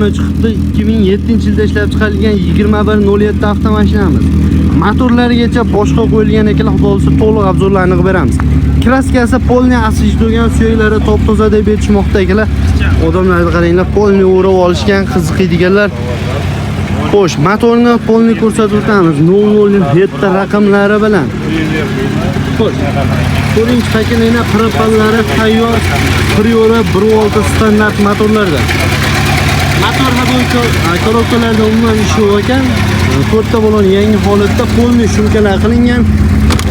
Nomi chiqibdi. 2007-yilda ishlab chiqarilgan 2107 avtomashinamiz. Motorlarigacha boshqa qo'yilgan ekan, xudo xohlasa to'liq обзор larni qilib beramiz. Краска si полный asijdogan, suyaklari top-toza deb aytishmoqda akalar. Odamlarni qaranglar, полный o'rab olishgan, qiziqadiganlar. Xo'sh, motorni полный ko'rsatib o'tamiz. 007 raqamlari bilan. Xo'sh. To'rtinchi поколение propanlari tayyor. Priora 1.6 standart motorlarda. Motor ходовой коробка larda umuman ish yo'q ekan. To'rtta balon yangi holatda, полный шумка lar qilingan.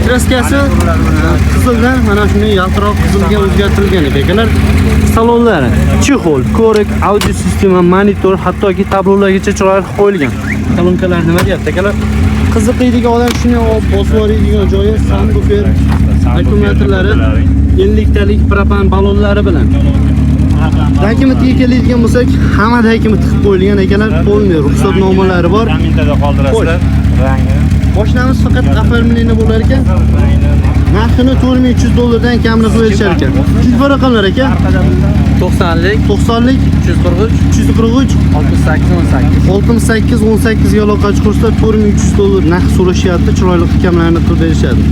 Краска si qizildan mana shunday yaltiroq qizilga o'zgartirilgan ekan akalar. Salonlari чехол, korek, audio sistema, monitor, hattoki tablolargacha chiroyli qilib qo'yilgan. Kolonkalar nima deyapti akalar? Qiziqiydigan odam shuni olib bosib yuboradigan joyi, subwoofer, akkumulyatorlari 50 talik propan ballonlari bilan. Документ ga keladigan bo'lsak, hamma документ qilib qo'yilgan akalar, полный ruxsatnomalari bor. Kommentada qoldirasizlar. Rangi. Mashinamiz faqat оформление bo'lar ekan. Narxini 4300 dollardan kamini qilib berishar ekan. Telefon raqamlari aka? 90lik 90lik 343 343 68 18. 68 18 ga aloqa chiqarsa, 4300 dollar narx so'rashyapti, chiroyli hkamlarni qilib berishadi.